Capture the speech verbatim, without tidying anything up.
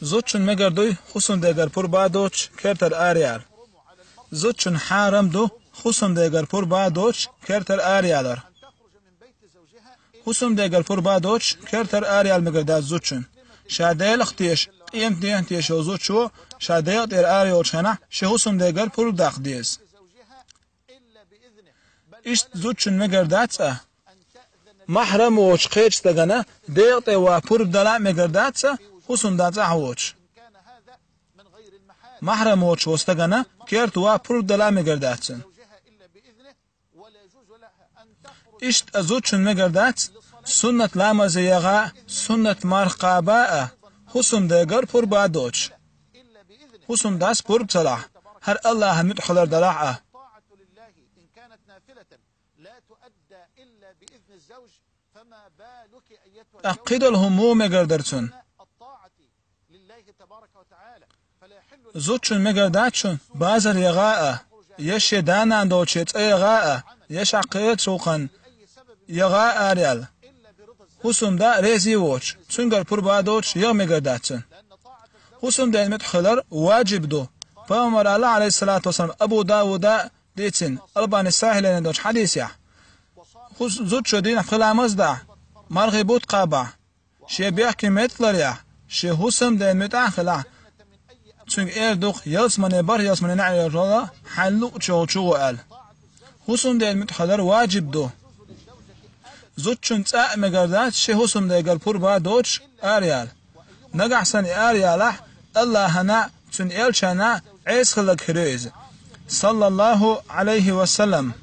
Зудчун мегар дуй хӀусамдегара пурба доцуш кертара араяла. Зудчун хьарам ду хӀусамдегара пурба доцуш кертара араялар. ХӀусамдегара пурба доцуш кертара араяла мегар дац зудчун. Ша Делах теша, къематдийнахь теша йолу зудчо ша декъа тӀера арайолчу хенахь шен хӀусамдегара пурба даккха деза. Иштта зудчун мегар дац а, махьрам воцуш кхечу стагана декъа тӀе ван пурба дала а мегар дац а, хӀусамда цӀахь воцуш. Махьрам воцуш волу стагана керта ван пурба дала а мегар дац цунна. Иштта а зудчун мегар дац суннат ламазе яха а, суннат марха кхаба а, хӀусамдегара пурба доцуш. ХӀусамдас пурба ца лахь, хӀара Аллахьан муьтӀахь хилар далахь а. ТӀаккха кхидолу хӀума муха мегар дара цунна? Зудчун мегар дац шуна базар яха а, я шен да-нана долчу цӀа яха а, я ша кхечу гӀуллакхана яха а араяла. ХӀусамда реза воцуш, цуьнгара пурба доцуш яха мегар дац цунна. ХӀусамден муьтӀахь хилар ваджиб ду. Пайхамара аьлла, Ӏалайхиссалату вассалам, Абу Дауда дийцина, Албани сахьихь яьлла долчу хьадисехь. ХӀус-, зудчо дийнахь пхи ламаз дахь, мархий бутт кхабахь, шен бехке метталар яхь, шен хӀусамден муьтӀахь а хилахь, цуьнга эр ду-кх ялсамане бархӀ ялсамане неӀарехь йолу хьайн луъучу йолчу гӀо аьлла. ХӀусамден муьтӀахь хилар ваджиб ду. Зудчун цкъа а мегар дац шен хӀусамдегара пурба доцуш араяла. Нагахь санна и араяьлахь, Аллахьана а, цуьнан элчанна а Ӏеса хилларг хир ю иза. Саллаллаху Ӏалайхи ва саллам.